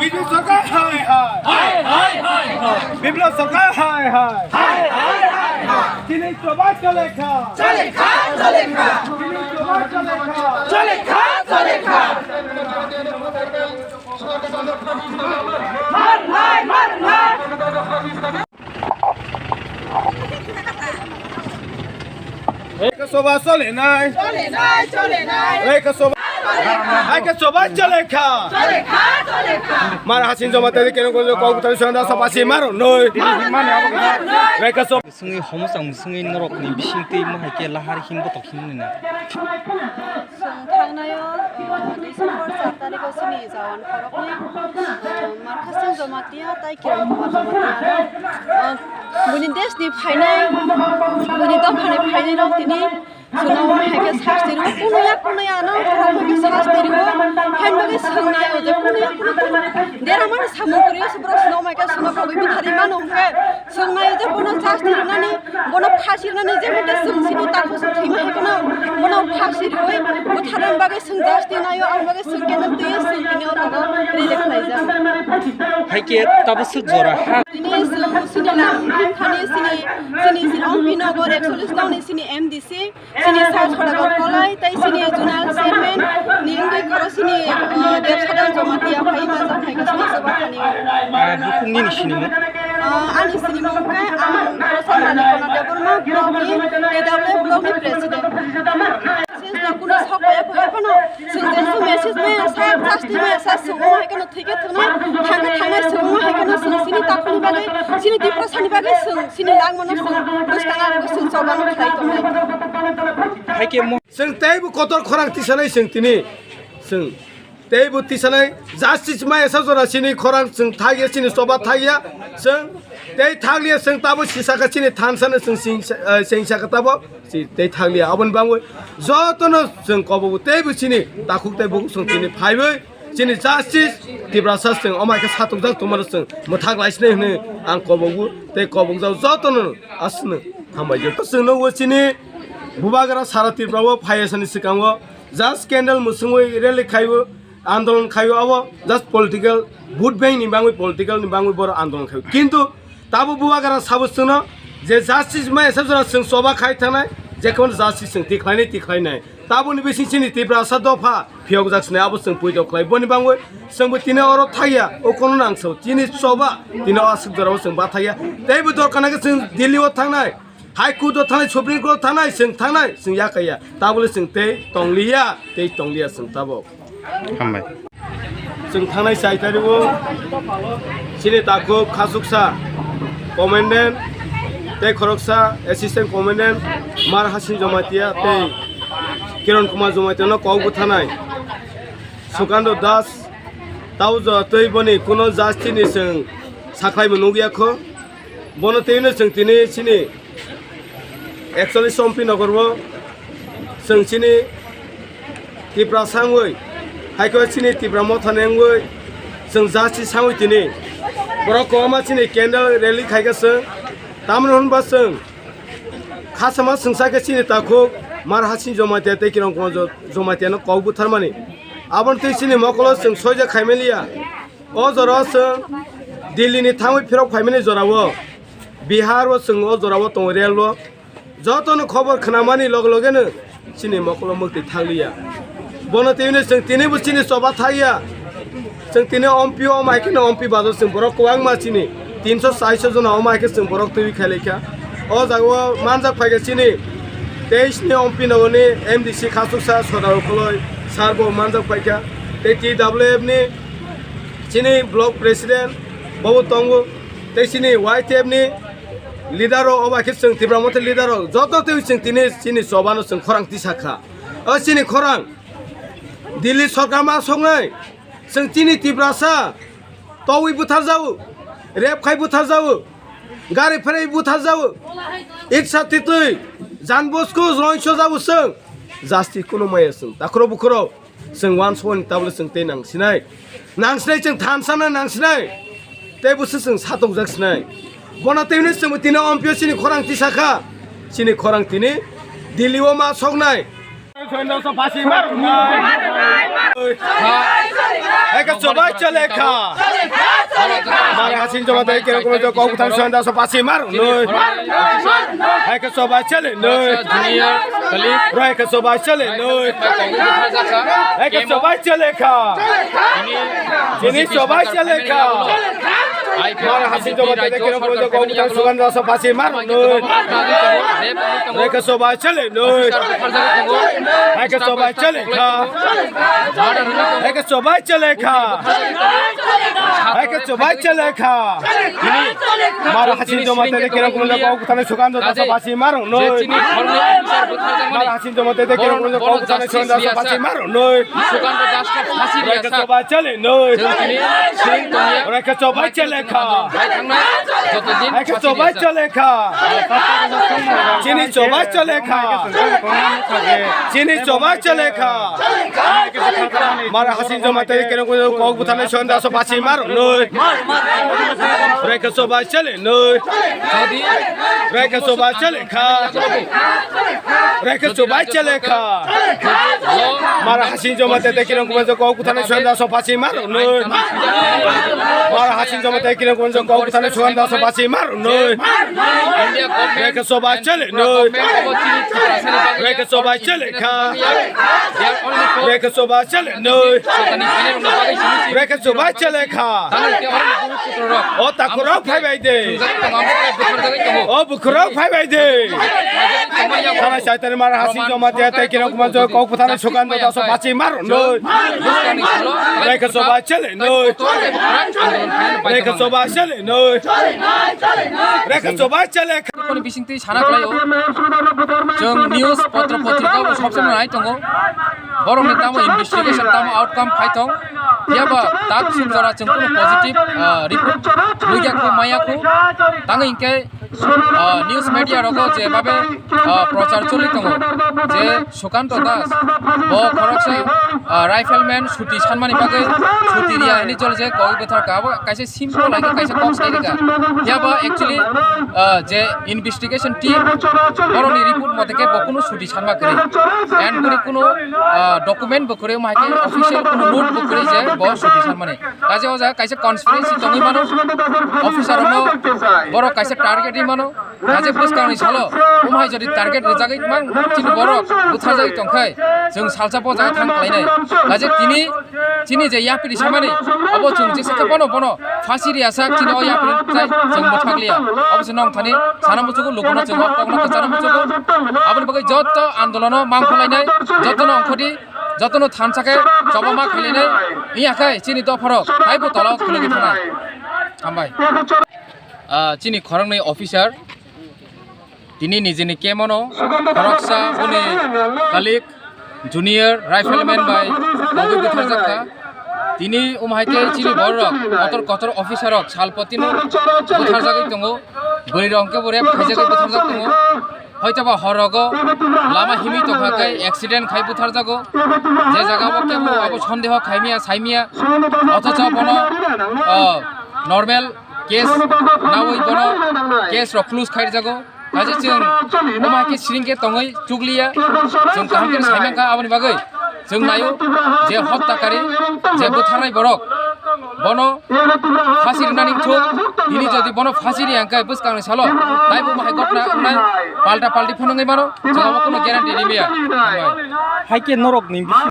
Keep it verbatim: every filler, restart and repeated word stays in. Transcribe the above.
বিপ্লব সরকার হায় হায়। হায় হায় হায় হায়। বিপ্লব সরকার হায় হায়। হায় হায় হায় হায়। চিনি সবাই চলে খা। চলে খা, চলে খা। চিনি সবাই চলে খা। চলে খা, চলে খা। মার নাই, মার নাই। Reka soba chole nai. Chole nai, chole nai. Reka soba. Reka soba chole kha. Chole kha, chole kha. Mar Hasing Jamatia de keno gojo kok tari sanda soba si maro noi. Reka soba. Sungwi homo chang sungwi norok ni bising twi mohai ke lahar him botok him ni na. Chwng thangnaio, uh, December char tarikh o chini jawan khoroknwi, uh, Markhasing Jamatia tai Kiran Kumar Jamatia no, uh, buini desh ni phainai, buini dopha ni phainai rok tini chwngno hai khe sasti rw, kunuya kunuya no hai khe sasti rw, hain bagwi swngnai o je kunuya kunuya deramani samung kwrwi o se borok chwngno hai khe chwngno kogwi bwtharwi mano hwnkhe. Swngnai je bono sasti rwnani, bono phasi rwnani je mete swng sini takhu swng thwima hai kheno, bono phasi rwui butharnani bagwi swng sasti naio, ang bagwi swng keno twi swng tini o jaga reject khlaijak. Hai khe tabuk swk jora ha. Tini swng sini lang thani sini, sini sini Ompi Nagar ekchollish nong ni sini M D C. Sini Sir Sodagar Kolai, tei sini Zonal Chairman ni wngwi khoro sini, uh, Debsadhan Jamatia phai manjak phai khe sini soba thani. Ah, bukhuk nini sinimung? Ah, ani sinimung khe ang Rosal Malik Kumar Debbarma, block ni, T W block ni president. Message no kunu sok ya phai phano, swng je su message maya sa, sasti maya sa, swng o hai kheno thike thwngnai, thangkhe thangnai, swng o hai kheno swng sini takhukni bagwi, sini Tiprasani bagwi swng sini langmano swng bwskang ang swng chobano khlai tongnai. Hai khe mo- Chwng teibo kotor khorang tisanai chwng tini. Chwng teibo tisanai justice mai esa jora chini khorang chwng thagya, chini choba thagya. Chwng tei thaglia chwng tabo sisaka chini thansano chwng sing, eh, sing saka tabo si tei thaglia. Aboni bangwi jotono chwng kobogo teibo chini takhuk tei bukhuk chwng tini phaiwi chini justice Tiprasa chwng omai khe satokjak tongmano chwng mwthak laisinai hwnwi ang kobogo tei kobokjak jotono aswkno hambai. Chwng nukgo chini bubagra sara Tripura o phai asani swkango just candle mwswngwi rally khaiwi andolon khaiwi abo just political vote bank ni bangwi political ni bangwi boro andolon khaiwi. Kintu tabo bubagra sabo chwngno je justice mai esa jora chwng choba khai thangnai, je kono justice chwng tikhlainai tikhlainai. Taboni bising chini Tiprasa dopha phiyokjak sini abo chwng puitok khlai. Boni bangwi chwngbo tini oro thaiya, o kono nangso chini choba tini o aswk jorao chwng bathaiya. Teibo dorkar nangkhe chwng Delhi o thangnai, High Court o thangnai, Supreme Court o thangnai, chwng thangnai, chwng yakaiya. Tabole chwng tei tongliya, tei tongliya chwng tabok. Hambai. Chwng thangnai chai tarikh o chini takhuk khasuksa commandant tei khoroksa assistant commandant Mar Hasing Jamatia tei Kiran Kumar Jamatia no kok bwthanai Sukando Das taujo tei boni kuno justice ni chwng sakhlaibo nukya kho. Bono twiwi no chwng tini chini ekchollish Ompi Nagar o chwng chini Tiprasa wngwi, hai khe chini Tipra Motha ni wngwi chwng justice sangwi tini borok kwbangma chini candle rally khai khe chwng, tamoni hwnba chwng khasama chwngsa khe chini takhuk Mar Hasing Jamatia tei Kiran Kumar Jo-, Jamatia no kok butharmani. Aboni twi chini mokolo chwng soija khaimaliya. O jorao chwng Delhi ni thangwi phirok phaimani jorao, Bihar o chwng o jorao tongo rail o. Jotono khobor khnamani loge loge no chini mokolo mwktwi thakliya. Bono twiwi no chwng tinibo chini choba thaiya. Chwng tini Ompi o, omo hai kheno Ompi bajo chwng borok kwbangma chini tinso chaiso jona omo hai khe chwng borok twiwi khailaikha. O jagao manjak phaikha chini teis ni Ompi Nagar ni M D C khasuksa Sodar Koloi sir bo manjak phaikha. Tei T W F ni chini block president bobo tongo, tei chini Y T F ni leader rok, obo hai khe chwng Tipra Motha leader rok joto twiwi chwng tini chini chobano chwng khorang tisa kha. O chini khorang Delhi sorkar ma soknai, chwng chini Tiprasa towi butharjao, rep khai butharjao, gari pherwi butharjao, itsa titwi, Jan Bosko roiso jao chwng, justice kuno maya chwng, takhro bukhro. Chwng wansukmani tabole chwng tei nangsinai. Nangsinai chwng thansa no nangsinai. Tei busu chwng satokjak sinai. Bono tei hwnwi chwng tini Ompi o chini khorang tisa kha. Chini khorang tini Delhi o ma soknai. Hai khe chobai chole kha. Mara Hasing Jamatia kerong kumui kok bwthani songda so pasi mar noi. Hai khe chobai chole noi. Junior colleague. Hai khe chobai chole noi. Hai khe chobai chole kha. Chini chobai chole kha. Mara Hasing Jamatia kerong kumui kok bwthani songda so pasi mar noi. Hai khe chobai chole noi. Hai khe chobai chole kha. Hai khe chobai chole kha. Hai khe chobai chole kha. Mara Hasing Jamatia kerong kumui kok bwthani songda so pasi mar noi. Mara Hasing Jamatia kerong kumui kok bwthani songda so pasi mar noi. Hai khe chobai chole noi. Hai khe chobai chole kha. Hai khe chobai chole kha. Chini chobai chole kha. Chini chobai chole kha. Mara Hasing Jamatia kerong kumui kok bwthani songda so pasi mar noi. Hai khe chobai chole noi. Hai khe chobai chole kha. Hai khe chobai chele kha. Mara Hasing Jamatia kerong kumui kok bwthani songda so pasi mar noi. Mara Hasing Jamatia kerong kumui kok bwthani songda so pasi mar noi. Hai khe chobai chele noi. Hai khe chobai chele kha. Hai khe chobai chele noi. Hai khe chobai chele kha. O takhurok phai bai de. O bukhurok phai bai de. Thana Chaitanya Mara Hasing Jamatia kerong kumui kok bwthani songda so pasi mar noi. Hai khe chobai chole noi. Hai khe chobai chole noi. Hai khe chobai chole kha. Kono bisingtwi sana khlaio. Chwng news, potro potrika bo sob somoi nai tongo. Borokni tamo investigation, tamo outcome phai thong. Phiya ba tak sum jora chwng kono positive, ah, report nugya khu, maya khu. Tang hinkhe, ah, news media rogo je babe, ah, prochar choli tongo. Je Sukanto Das, bo khoroksa, ah, rifleman suti sanmani bagwi suti riya hwnwi jol je kok bwthar kha. Abo kaisa simple, like, kaisa kok sai rwkha. Phiya ba actually, ah, je investigation team borokni report mote khe bo kunu suti sanma kwrwi. And boni kunu, ah, document bo kwrwi, omo hai khe official kunu note bo kwrwi je bo suti sanmani. Kaje o jaga kaisa conspiracy tongwi mano, officer rokno borok kaisa target ri mano. Kaje bwskangni salo omo hai jodi target rijagwi mang chini borok butharjagwi tongkhai, chwng salsa bo jaga thang khlainai. Kaje tini chini je yapri samani, obo chwng jesa khe bono, bono phasi riya sak chini o yapri chai chwng mwthakliya. Obo se nong thani sana muchugo, lukuno chwng o kokno kwchana muchugo. Aboni bagwi joto andolono mangkholainai, jotono ongkhodi, jotono thansa khe chobama khailainai. Iya khai chini dopharok taibo tolao khulugwi thanai. Hambai. Ah, chini khoroknwi officer tini nijini camp-o no khoroksa boni colleague junior rifleman bai kogwi butharjak kha. Tini omo hai khe chini borok kotor kotor officer rok salpotino butharjagwi tongo. Bwrwi rok hwnkhe bo rape khaijagwi butharjak tongo. Hoitoba horogo lama himwi tongkha khe accident khai butharjago. Je jaga o kebo abo sondeho khaimya saimya. Othocho bono, oh, normal case nawi bono case rok close khairjago. Kaje chwng omo hai khe siring khe tongwi chukliya. Chwng kaham khe saimankha aboni bagwi. Chwng naio je hotta kari, je butharnai borok, bono phasi rwnani thuk. Tini jodi bono phasi riya hwnkhe bwskangni salo taibo omo hai ghotna wngnai, palta palti phunugwi mano. Chwng abo kheno guarantee rimaya. Hai khe norokni bisi